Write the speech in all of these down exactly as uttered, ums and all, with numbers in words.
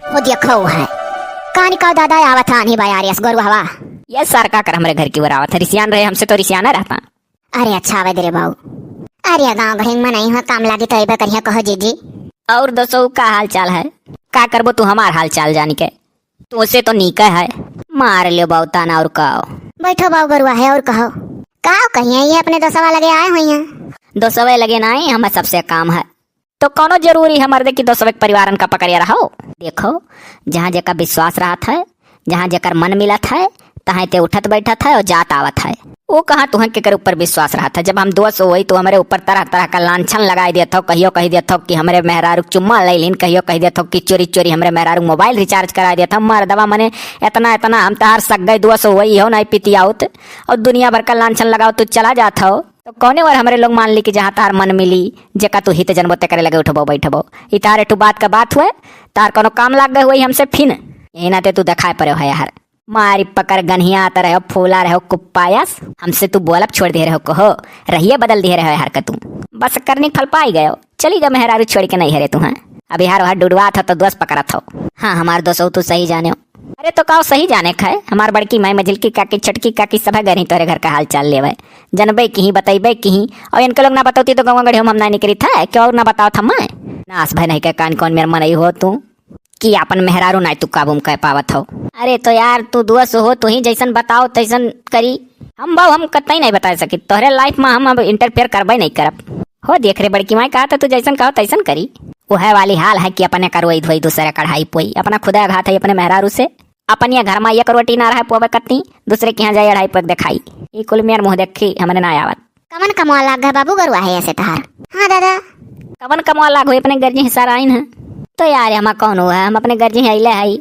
वो देखो है, कानी का दादा आवत है आन्ही बायार यस गोरुआ हवा। ये सार का कर हमरे घर की ओर आवत है, रिसियान रहे हमसे तो रिसियाना रहता। अरे अच्छा आवे दे रे बाऊ। अरे गाँव घड़ी में नहीं हो, काम लागी तो अइबे करिया, कहो जीजी। और दोस्तों का हाल चाल है? का करबो तू हमार हाल चाल जानी के? तोसे तो नीके है। मार लियो बाऊ ताना और काओ। बैठो बाऊ गोरुआ है और कहो। काओ कहिए ये अपने दोस्तवा लगे आए हुई हैं। दोस्तवे लगे ना आए, हमें सबसे काम है। तो कौनो जरूरी है मर्दे कि दोस्तवे के परिवारन का पकड़िया रहो? देखो, जहाँ जेका विश्वास रहत है, जहाँ जेकर मन मिलत है, तहाँ ते उठत बैठत है और जात आवत है। वो कहाँ तुहन केकर ऊपर विश्वास रहत है? जब हम दोस्त होई तो हमरे ऊपर तरह तरह का लांछन लगाई देत हो, कहियो कही देत हो कि हमरे मेहरारू के चुम्मा ले लीन, कहियो कही देत हो कि चोरी चोरी हमरे मेहरारू के मोबाइल रिचार्ज कराई देत हो। मर्दवा मने इतना इतना हम तहार सग्गई दोस्त होई हो नहीं पितियाउत और दुनिया भर का लांछन लगाओ तू चला जात हो। तो कौने ओर हमरे लोग मान ली कि जहाँ तार मन मिली, जेका तू हित जनबो तेकरे लगे उठबो बैठबो। ई तार एठू बात का बात हुए, तार कोनो काम लाग गए हुए हमसे फिन। यही नाते तू देखाए पड़े हो यार। मारी पकड़ गन्हिया आता रहे हो, फूला रहे हो, कुप्पायस। हमसे तू बोलब छोड़ दे रहे हो, कहो, रहिए बदल दे रहे हो यार का तू। बस करनी फल पाई गयो, चली गए मेहरारू छोड़ के नहीं हरे तू, हैं? अब यार वहाँ डुडवा था तो दोस्त पकड़त हो। हाँ, हमार दोस्त हो, तू सही जाने हो। अरे तो काओ सही जाने खाए, हमार बड़की माई, मझिलकी काकी, छोटकी काकी, सब है गरी तोरे घर का हाल चाल लेवे। जनबे की ही, बतैबे की ही, और इनके लोग ना बतौती तो गाँव गढ़ियों में हम ना निकरी था, क्यों ना बताओ था मैं? नास भाई नहीं के कान कौन मेर मनई हो तू, कि अपन मेहरारू ना तू काबू में कह पावत हो। अरे तो यार तू दोस्त हो, तू ही जैसन बताओ तैसन करी। हम बाऊ हम कतई नहीं बता सकी, तोहरे लाइफ में हम अब इंटरफेयर करबे नहीं करब। हो देख रे बड़की माई, कहा था तू जैसन कहो तैसन करी। वह वाली हाल है कि अपने करवई धोई दूसरे कढ़ाई पोई, अपना खुदा घात है अपने मेहरारू से। अपन ये घर में एक रोटी ना रहे पोवे कत्ती, दूसरे के यहाँ जाए अढ़ाई पोक दिखाई। ई कुल मेर मुँह देखी हमने ना आवत। कमन कमवा लाग गए बाबू गरुआ है ऐसे तहार? हाँ दादा। कमन कमवा लाग हो अपने गर्जी हिस्सा आइन है। तो यार हमा कौन हुआ है, हम अपने गर्जी अइले है।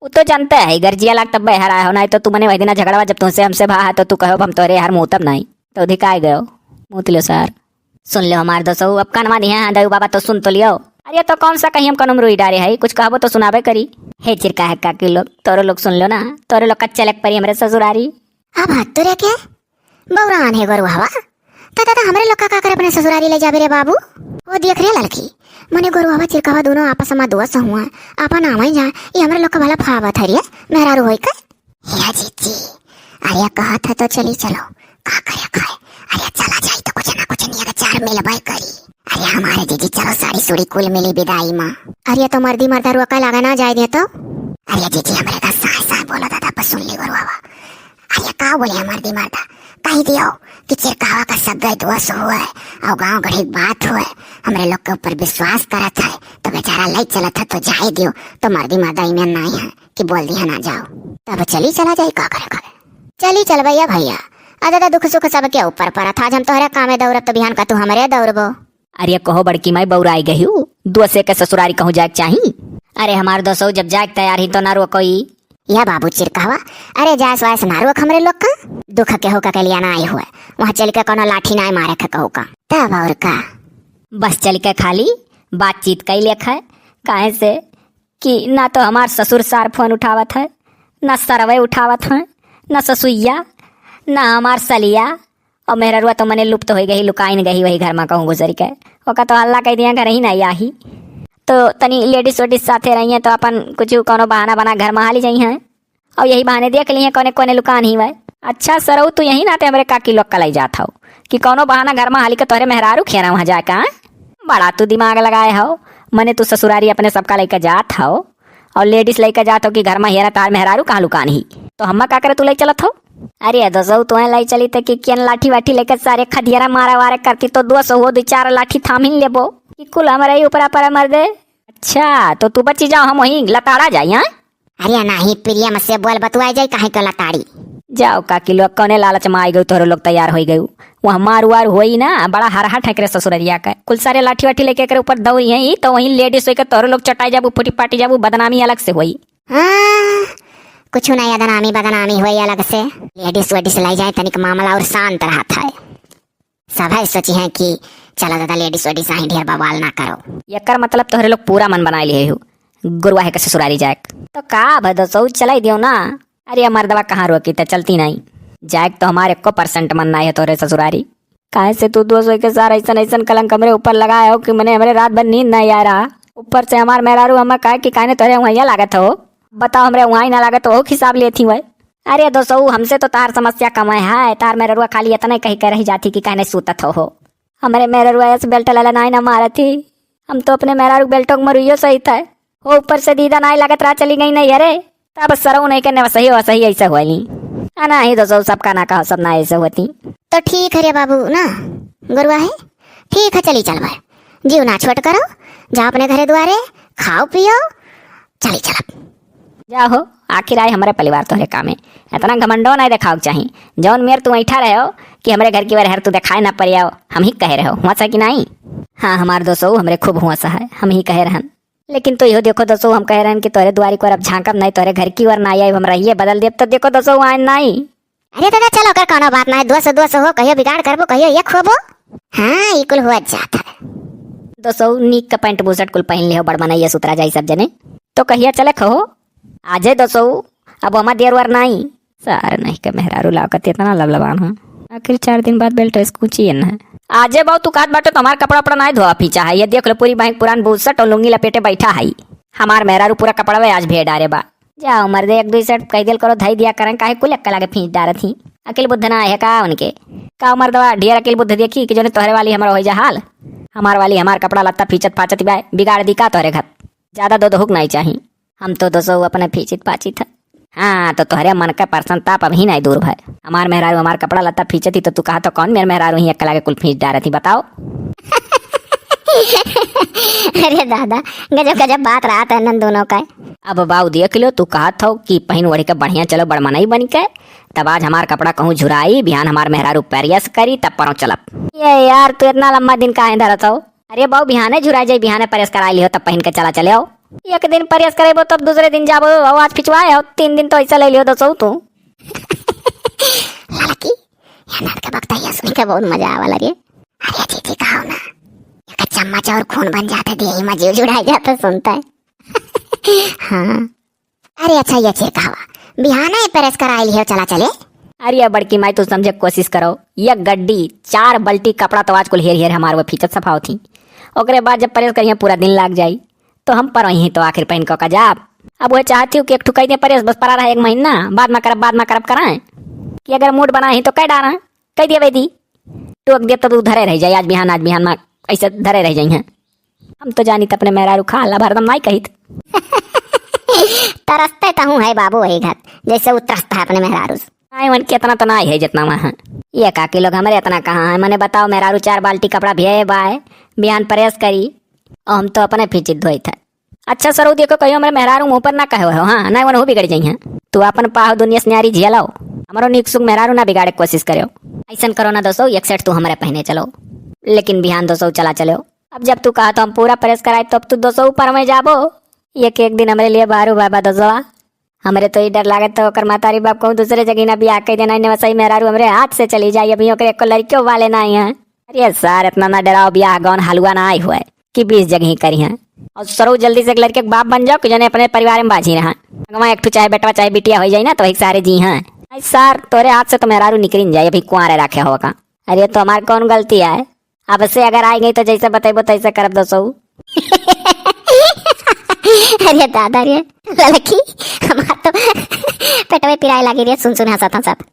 वो तो जानते है गर्जिया लाग तब हराए हो, नहीं तो तू मने वही दिना झगड़वा जब तुमसे हमसे भा है तो तू कहो हम तोरे हर मुँह तब नहीं। तो धिकाए गयो। मूत लियो सर। सुन लो हमार दोस्तों, अब कानवा दिहे हैं दऊ बाबा तो सुन तो लियो। अरे तो कौन सा कहीं हम कनुम रुई डारे है, कुछ कहबो तो सुनाबे करी। हे चिरका है काकी लोग, तोरो लोग सुन लो ना, तोरो लोग कच्चे लग परी हमरे ससुरारी। अब हाथ तो रे के बौरान है गोरुआवा। तो दादा हमरे लोग का, का करे अपने ससुरारी ले जाबे रे बाबू? वो देख रे लड़की, मने गोरुआवा चिरकावा दोनों आपस में दोस्त हुआ, आपन आवे जा, ये हमरे लोग का भला फावत है रे, मेहरारू होई के। हे जीजी, अरे कहत है तो चली चलो, का करे खाए? अरे चला जाई तो कुछ ना कुछ नियर चार मिलबे करी। अरे हमारे जीजी चलो साड़ी सुड़ी कुल मिली विदाई मा। अरे तो मर्दी मर्दा रुआ का लागा ना जाए दे तो। अरे जीजी हमरे का साय साय बोला दादा पर सुन ली गोरुआवा। अरे का बोले मर्दी मर्दा, कही दियो कि चिरकावा का सब गए दोस्त हुए और गाँव गढ़ी बात हुए, हमरे लोग के ऊपर विश्वास करत है तो बेचारा लई चलत है तो जाए दियो। तो मर्दी मर्दा इमे नहीं है कि बोल दिया ना जाओ, तब चली चला जाई का करे करे। चली चल भैया भैया, आ दादा दुख सुख सबके ऊपर परत, आज हम तोहरे कामे दौड़ब तो बिहान का तू हमरे दौड़बो। अरे कहो बड़की माई बौराई गई हूँ, दोसे के ससुरारी कहूँ जाए के चाही। अरे हमार दोसो जब जाए के तैयार ही तो ना रोकोई। या बाबू चिरकावा, अरे जास वास ना रोक हमरे लोग का, दुख के हो का के लिया ना आई हुए, वहाँ चल के कोनो लाठी ना मारे के कहू का। तब और का, बस चल के खाली बातचीत कई लेख है, काहे से कि ना तो हमार ससुर सार फोन उठावत है, ना सरवे उठावत हैं, ना ससुइया, ना हमार सलिया। और मेहररुआ तो मने लुप्त हो गई, लुकाइन गई वही घर में कहूँ गुजर के। ओका तो हल्ला कह दिया घर ही नहीं आही। तो तनी लेडीज वेडीज साथे रही हैं तो अपन कुछ कोनो बहाना बना घर में हाली जाई हैं। और यही बहाने देख लिए कोने कोने लुकान ही वै। अच्छा सरऊ, तू यही नाते हमरे काकी लोग का लई जात हौ कि कौनो बहाना घर में हाली के तोहरे मेहरारू खेरा वहाँ जाए का? बड़ा तू दिमाग लगाए हौ, मने तू ससुरारी अपने सबका लइके जात हौ और लेडीज लइके जात हौ कि घर में हेरा तार मेहरारू कहाँ लुकान ही, तो हम्मा का करे तू लई चलत हौ? अरे दोसऊ, तोहे लई चली त कि कियन लाठी वाठी लेके सारे खदियारा मारा वारे करती तो दोसऊ दो चार लाठी थामिन लेबो कि कुल हमरे ही ऊपरा परे मर्दे। अच्छा, तो तू बची जाओ, हम वहीं लताड़ा जाई, हाँ? अरे नाही, प्रेम से बोल बतुआए जाई, काहे के लताड़ी? जाओ काकी लोग, कौने लालच में आई गई, तोहरो लोग तैयार होई गई। वहाँ मार वार होई ना, बड़ा हरहा ठेकरे ससुररिया के। कुल सारे लाठी वाठी लेके एकरे ऊपर दौड़ी हैं, ई तो वहीं लेडीज होई के तोहरो लोग चटाई जाबू, फूटी पाटी जाबू, बदनामी अलग से होई। हाँ, कुछ नहीं, बदनामी बदनामी होई अलग से। लेडीज वेडीज लाई जाए, तनिक मामला और शांत रहत है। सभे सोची हैं कि चला दादा, लेडीज वेडीज आई, ढेर बवाल ना करो। एकर मतलब तोहरे लोग पूरा मन बनाए लिए हो गुरुआ है के ससुरारी जाए। तो का भदो सौ चलाई दियो ना। अरे मर्दवा कहाँ रोकी, त चलती नहीं। जाए तो हमारे एको परसेंट मन नहीं है तोहरे ससुरारी। काहे से तू दोस्त होके सार ऐसन ऐसन कलंक हमरे ऊपर लगाए हो कि मने हमरे रात भर नींद नहीं आ रहा। ऊपर से हमार मेहरारू हमें कहे कि काहे तोहरे वहाँ लागत हो, बताओ हमरे वहाँ ही ना लागत हो, हिसाब लेती हुए। अरे दोसऊ, हमसे तो तार समस्या कम है, तार मेहरुआ खाली इतना ही कही के रह जाती कि काहे सूतत हो, हो। हमरे मेहरुआ ऐसे बेल्ट लाला नाई ना मारत ही। हम तो अपने मेहरारू के बेल्टों के मरुइयो सही था। हो ऊपर से दीदा नाई लागत रहा चली गई नहीं अरे। तब सरऊ नहीं करने वसही वसही ऐसे होली। आ नाही दोसऊ, सबका ना कहो, सब ना ऐसे होती। तो ठीक है रे बाबू ना, गुरुआ है, ठीक है, चली चल भाई, जीव ना छोट करो, जाओ अपने घरे दुआरे, खाओ पियो, चली चलब। जा हो, आखिर आए हमरे परिवार तोहरे कामे। इतना घमंडो नहीं देखाओ के चाही। जौन मेर तू ऐठा रहे हो कि हमरे घर की ओर हर तू देखाए ना पड़े हो, हम ही कहे रहे हो, हुआ सा कि नहीं? हाँ, हमार दोसऊ हमरे खूब हुआ सा है, हम ही कहे रहन। लेकिन तो इहो देखो दोसऊ, हम कहे रहन कि तोहरे दुआरी को अब झांकब नहीं, तोहरे घर की ओर ना आए, हम रहिए बदल देब, तो देखो दोसऊ आए नहीं। अरे दादा, चलो, ओकर कौनो बात ना है, दोस्त दोस्त हो, कहियो बिगाड़ करबो, कहियो ये खोबो। हाँ, ई कुल हुआ जात है। दोसऊ नीक का पैंट बुशर्ट कुल पहन ले हो, बड़ मनैया सुतरा जाई सब जने। तो कहिया चले खहो? आजे दोसऊ, अब हमा देर वर नाई। सार नहीं के मेहरारू लागत इतना लबलबान हो। आखिर चार दिन बाद बेल्ट स्कूची है ना। आजे बाऊ तू कहत बाटे तो हमार कपड़ा उपड़ा नाई धोआ फींचा है। ये देख लो पूरी बहन पुरान बुशर्ट और लुंगी लपेटे बैठा है। हमार मेहरारू पूरा कपड़वे आज भेड़ डारे बा। जाओ मर्दे, एक दुई सेट कह दिल करो, धई दिया करें, काहे कुल अक्का लागे फींच डारत ही। अकिल बुद्ध ना है का उनके? का मर्दवा ढेर अकिल बुद्ध देखी कि जोने तोहरे वाली हमार होई जा हाल। हमार वाली हमार कपड़ा लत्ता फींचत फाचत बा, बिगाड़ दी का तोहरे घर? ज्यादा दो दहुक नहीं चाही। हम तो दोसो अपने फीचित पाचित है। हाँ, तो तोहरे मन का परसन ताप अभी नहीं दूर भय। हमार मेहरारू हमार कपड़ा लत्ता फींचत ही तो तू कहा तो कौन मेरे मेहरारू ही अक्का लागे कुल फींच डारत ही, बताओ। अरे दादा, गजब गजब बात रहत है नन दोनों का। अब बाऊ देख लो, तू कहत हो कि पहिन ओढ़ी के बढ़िया चलो बड़ मनई बन के, तब आज हमार कपड़ा कहूँ झुराई, बिहान हमार मेहरारू प्रेस करी, तब परो चलब। ये यार, तू इतना लंबा दिन काहे धरत हो? अरे बाऊ, बिहाने झुरा जाई, बिहाने प्रेस कराई लिहो, तब पहिन के चला चले आओ। एक दिन प्रेस करेबो, तब दूसरे दिन जाबो, और आज पिछवाए हो, तीन दिन तो ऐसा ले लियो दोसो तू। लड़की, ये नाट के बकता ये सुन के बहुत मजा आवा लगे। अरे जीजी कहो ना, एक चम्मच और खून बन जाते, देही में जीव जुड़ाई जाता सुनता है। हाँ। अरे अच्छा, ये चिरकावा, बिहाने प्रेस कराई लिहे, चला चले। अरे बड़की माई, तू समझे कोशिश करो, ये गड्डी चार बाल्टी कपड़ा तो आज कुल हेर हेर हमार वो फीचत सफाओ थी। ओकरे बाद जब प्रेस करिए पूरा दिन लाग जाई, तो हम पर वहीं तो आखिर पहन को का जाब। अब वो चाहती हूँ कि एक ठुकाई दे प्रेस, बस पड़ा रहे एक महीना, बाद में करब, बाद में करब कराएं। कि अगर मूड बना ही तो कह डारा, कह दिया बेदी। टोक देब तो तू धरे रह जाए, आज बिहान, आज बिहान में ऐसे धरे रह जाई हैं। हम तो जानित अपने मेहरारू खाला भरदम नाई कहित। तरसते तहूँ है बाबू वही घर, जैसे उ तरसता है अपने मेहरारू से। नाई मन के इतना तो नाई है जितना वहाँ है। ये काकी लोग हमरे इतना कहाँ है, मने बताओ, मेहरारू चार बाल्टी कपड़ा भिये बाय, बिहान प्रेस करी, और हम तो अपने फीचित धोइत है। अच्छा सरऊ देखो, कहियो हमरे मेहरारू मुँह पर ना कहो हो, हाँ, नाई वन हो बिगड़ जाई हैं। तू अपन पाहो दुनिया से न्यारी झेलाओ, हमरो नीक सुख मेहरारू ना बिगाड़े के कोशिश करो। ऐसन करो ना दोसो, एक सेट तू हमरे पहने चलो, लेकिन बिहान दोसो चला चलो। अब जब तू कहा तो हम पूरा प्रेस कराए, तो अब तू दोसो ऊपर में जाबो। एक एक दिन हमरे लिए बारू बाबा दोसवा। हमरे तो ई डर लागत तो ओकर मातारी बाप कहूँ दूसरे जगह ना बियाह कह देना, इन्हें वसई मेहरारू हमरे हाथ से चली जाई। अभी ओकरे एको लड़कियों वाले ना आई हैं। अरे सार, इतना ना डराओ, बियाह गौन हलुआ ना आई हुए कि बीस जगह करी हैं। और सरऊ जल्दी से एक लड़के के बाप बन जाओ कि जने अपने परिवार में बाझी रहा। अगवा एक ठो चाहे बेटवा चाहे बिटिया हो जाई ना, तो वही सारे जी हैं। आई सार, तोरे हाथ से तो मेहरारू निकल जाए, अभी कुआरे रखे हो का। अरे तो हमार कौन गलती है? अब से अगर आई गई तो जैसे बतेबो तैसे करब दोसऊ। अरे दादा रे, ललकी, हमार तो पेटवे पिराए लागी रे, सुन सुन हंसत हंसत।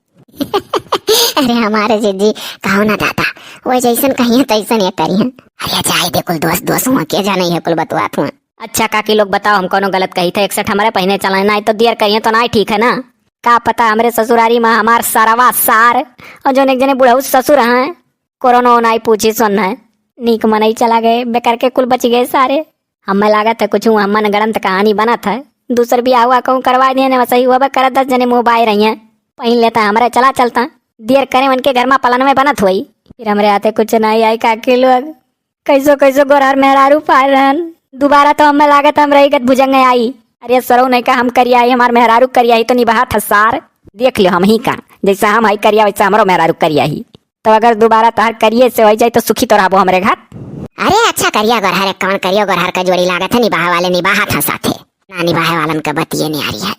अरे हमारे जीजी, कहो ना दादा, वो जैसन कहिए तैसन ये करिए। अरे जाए दे, कुल दोस्त दोस्त हुआ, के जाने ये कुल बतुआत हुआ। अच्छा काकी लोग बताओ, हम कौनो गलत कही थे? एक सेट हमारे पहिने चलाए ना, तो दियर कहिए तो ना ठीक है ना? का पता हमरे ससुरारी में हमार सरवा सार और जोन एक जने बुढ़ऊ ससुर हैं, कोरोना नाई पूछी सुन है, नीक मनई चला गए, बेकर के कुल बच गए सारे। हमें लागत है कुछ हम्मन गणंत कहानी बनत है, दूसर बियाह हुआ कहूँ करवा दिए ने, वैसे ही हुआ करत दस जने मुँह बाय रही हैं। पहिन लेता हमरे चला चलता, देर करे उनके घर में पलन में बनत हुई, फिर हमरे आते कुछ नहीं आई काकी लोग। कैसो कैसो गोरहर मेहरारू पाए रहन, दोबारा तो हमें लागत हम रही गत भुजंग आई। अरे सरऊ नहीं का हम करिया ही, हमार मेहरारू करिया ही तो निभात है सार। देख लियो हम ही का, जैसा हम हई करिया वैसा हमरो मेहरारू करिया ही। तो अगर दोबारा तहार करिए से हो जाए तो सुखी तो रहबो हमरे घर। अरे अच्छा करिया गोरहर, कौन करियो गोरहर का जोड़ी लागत है, निभाए वाले निभात है साथे, ना निभाए वालन का बतिये न्यारी है।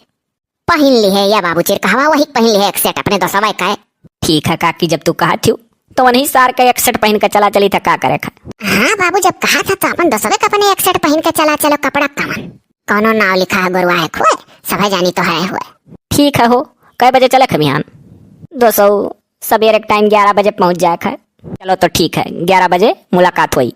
पहिन लिहे या बाबू चिरकहवा, वही पहिन लिहे एक सेट अपने दसवा का है। ठीक है काकी, जब तू कहा थियो, तो वही सार का एक सेट पहिन के चला चली था, का करे खा। हाँ बाबू, जब कहा था तो अपन दोसरे का अपने एक सेट पहिन के चला चलो, कपड़ा कमन। कौनो नाव लिखा है गोरुआ है खुए, सभे जानी तो है हुए। ठीक है हो, कै बजे चले खबिहान? दोसौ, सबेरे के टाइम ग्यारह बजे पहुँच जाए है। चलो तो ठीक है, ग्यारह बजे मुलाकात होई।